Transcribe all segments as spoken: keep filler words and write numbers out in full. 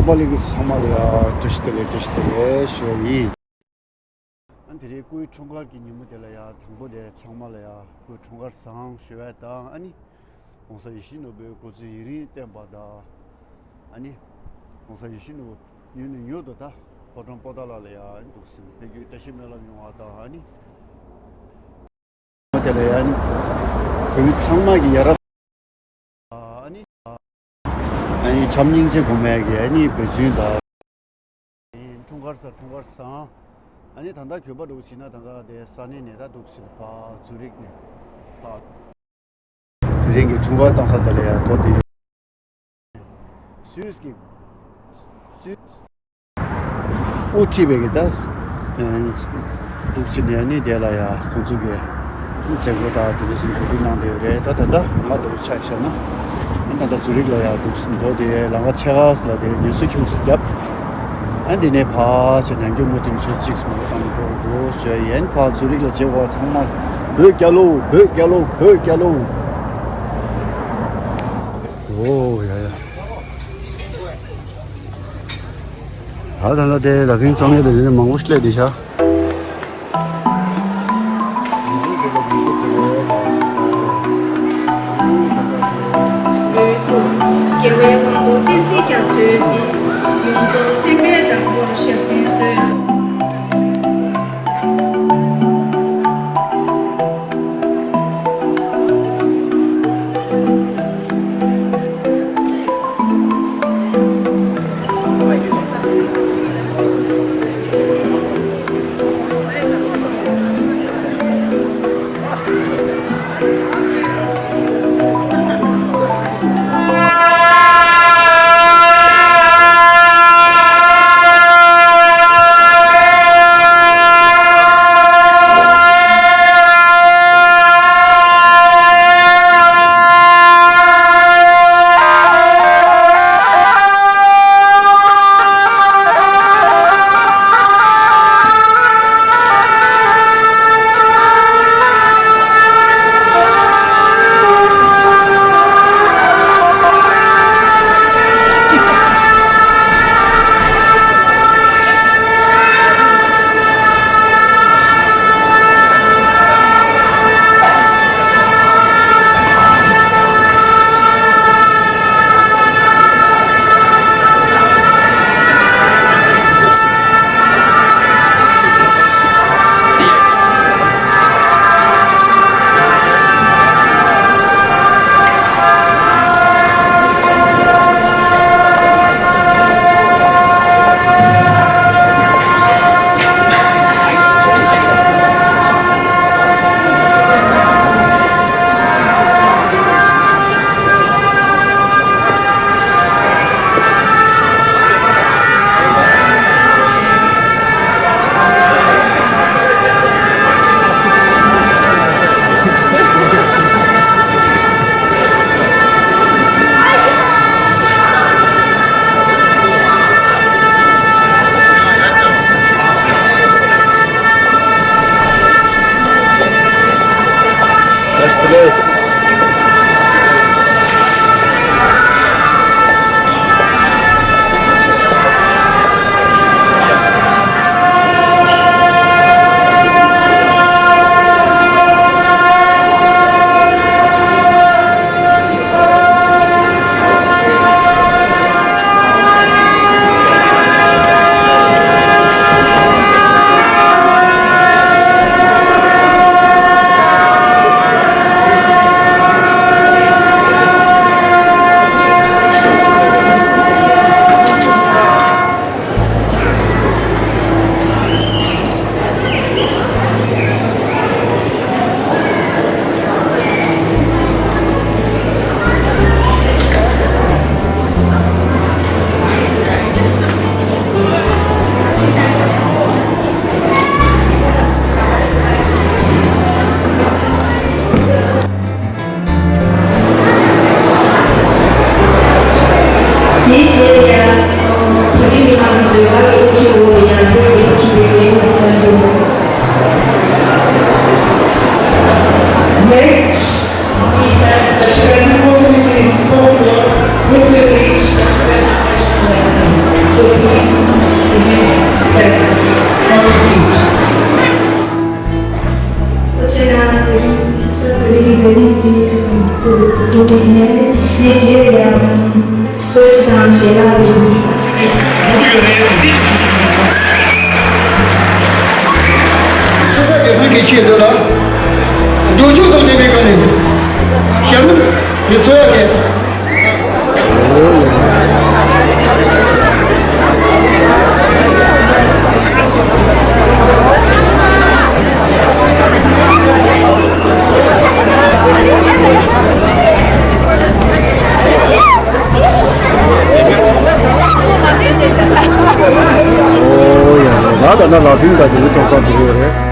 པ་ལི་གི་ཚང་མ་ལ་ཡ་བཀྲ་ཤིས་བདེ་ལེགས། བཀྲ་ཤིས་བདེ་ལེགས་ཞུ་བ་ཡིན། ཨ་ནི་དེ་རིང་སྐུའི་འཁྲུངས་སྐར་གྱི་ཉིན་མོ་དེ་ལ་ཡ་དང་པོ་དེ་ཚང་མ་ལ་ཡ་སྐུའི་འཁྲུངས་སྐར་བཟང་ཞུ་བ་དང་། ཨ་ནི་༸གོང་ས་ཡིད་བཞིན་ནོར་བུའི་སྐུ་ཚེ་ཡུན་རིང་བརྟན་པ་དང་། ཨ་ནི་༸གོང་ས་ཡིད་བཞིན་ནོར་བུ་མྱུར་ནས་མྱུར་དུ་ད་ཕོ་བྲང་པོ་ཏཱ་ལ་ལ་ཡ་ཨ་ནི་འདུག་སེ་ཕེབས་རྒྱུའི་བཀྲ་ཤིས་སྨོན་ལམ་ཡོང་བ་དང་། ཨ་ནི་དེ་ལ་ཡ་ཨ་ནི་བོད་མི་ཚང་མ་གི་ཡ་རབས། ཨ་ནི་ཨ་ནི་བྱམས་སྙིང་རྗེ་སྒོམ་མེད་ཀྱི་ཨ་ནི་འབད་བརྩོན་དང་། འཁྲུངས་སྐར་བཟང་། འཁྲུངས་སྐར་བཟང་། ཨ་ནི་ད་ལྟ་གྱོད་པ་འདྲ་བོ་བྱས་ན་ད་ལྟ་དེ་ས་གནས་ནས་ད་འདུག་སེ་ཕར་ཛུ་རིག་ནས་ཕར། དེ་རིང་གི་འཁྲུངས་སྐར་བཏང་ས་དེ་ལ་ཡ་འགྲོ་དེ་ཡོད། སུད་སི་གི་སུད་དབུ་ཁྲིད་པའི་གི་ད་འདུག་སེ་ནས་ནི་དེ་ལ་ཡ་ཁོང་ཚོ་གི་མཛད་སྒོ་དང་དེ་འདྲ་ཞིག་གོ་སྒྲིག་གནང་བསྡད་ཡོད་རེད། ད་ད་ལྟ་ང་འདྲ་བོ་ཆ་བཞག་ན་ད་ལྟ་ཛུ་རིག་ལ་ཡ་འདུག་སེ་འགྲོ་དེ་ལམ་ཁ་ཕྱེད་ཀ་ལ་དེ་ཉི་ཟེར་ཁྱུག་ཙམ་བརྒྱབ། ཨ་འདི་ནས་ཕར་ཕྱིན་ནས་མགྱོགས་མོ་དེ་ཚོ་གཅིག་མ་གཏོང་འགྲོ་འགྲོ་ཞོ་ཡན་ཕར་ཛུ་རིག་ལ་བྱེད་དགོས། ཚང་མ་བོད་རྒྱལ་ལོ། བོད་རྒྱལ་ལོ། བོད་རྒྱལ་ལོ། ཨོ་ཡ་ཡ། ད་ད་ལ་དེ་ལ་ཕིང་ཚང་ཡོད་དེ་མང་པོ་སླེབས་དེ་ཤ། རྒྱལ་བའི་དབང་པོ་བསྟན་འཛིན་རྒྱ་མཚོའི་དེ། ཡོངས་རྫོགས་བསྟན་པའི་བདག་པོར་ཞབས་བརྟན་གསོལ། Step forward feet. ཁྱེད་རང་ཚོ་དེ་རིང་དེ་རིང་དེ་གྲུབ་པའི་ཉིན་ནས་རྗེས་ཡང་གསོལ་ཇ་དང་ཞལ་ལག་ལས་འགུལ། ཁྱེད་ཚོ་རྒྱལ་སྲུང་གི་ཆེད་དུ་ལ་འགྲོ་ཕྱོགས་དང་ལྡན་པའི་སྒང་ནས་ཞབས་བརྟན་ནི་འཚོལ་ཡག་གི། ཨོ་ཡ། ང་ད་ན་ལ་ཕིང་ད་དེ་ཚོ་ཚང་དུ་ཡོད་རེད།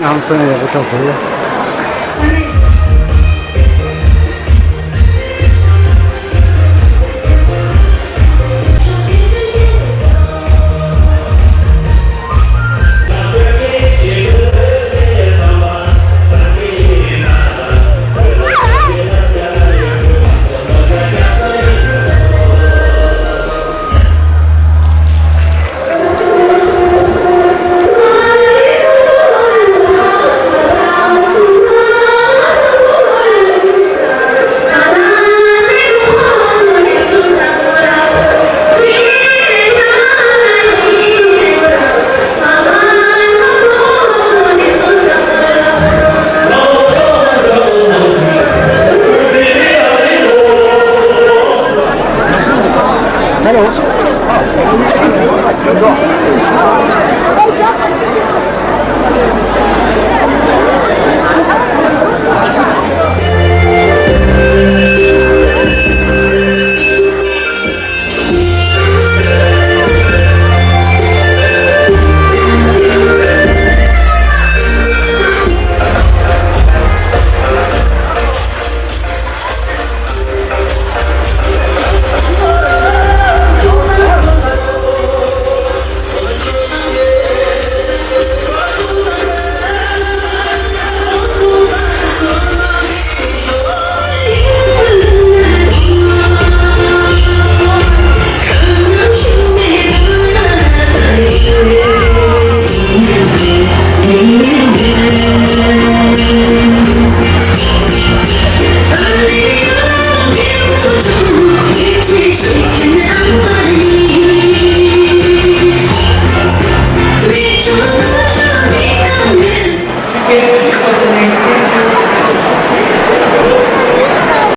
ཨང་སང་ཡག་པོ་ཆགས་འདུག